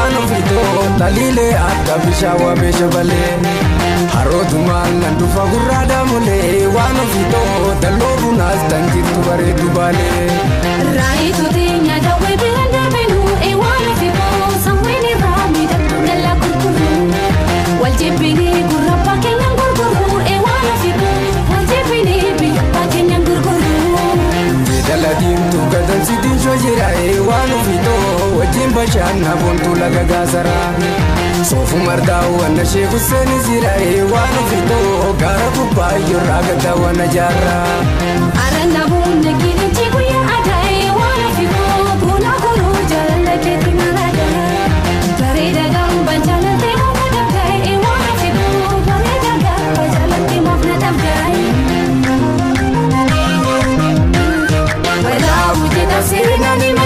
Waan ofiitoo taliilee akka bishaan waa beesha balee. Harootumaan nan dhufa gurraa daamolee waan ofiitoo dalloo bunaas tan jirtu bareedu baalee. Raayituu teenya daawwee biraan darbinu waan ofiitoo sanween irraa miidhagduu dallaa gurguru. Wal jibbinee gurra abbaa keenyaan gurguru waan ofiitoo wal jibbinee biyya abbaa keenyaan gurguru. Jeedala diimtuu gadamsitiin shoojira waan ofiitoo wajjin bashaanna boontuu laga gaasaraa. Soofu mardaa'u wanna sheeku seeni jira waan ofiitoo gaara gubbaa yorraa gaddaa waan ajaarraa. Arana bunne kilinchi guyyaa adaa'e waan ofiitoo buna guruu jaalala keetti naraadha. Bareeda gamba jaalatee maaf na dhabdaa'e waan ofiitoo bareeda gamba jaalatee maaf na dhabdaa'e. Walaawu jedha seenaan.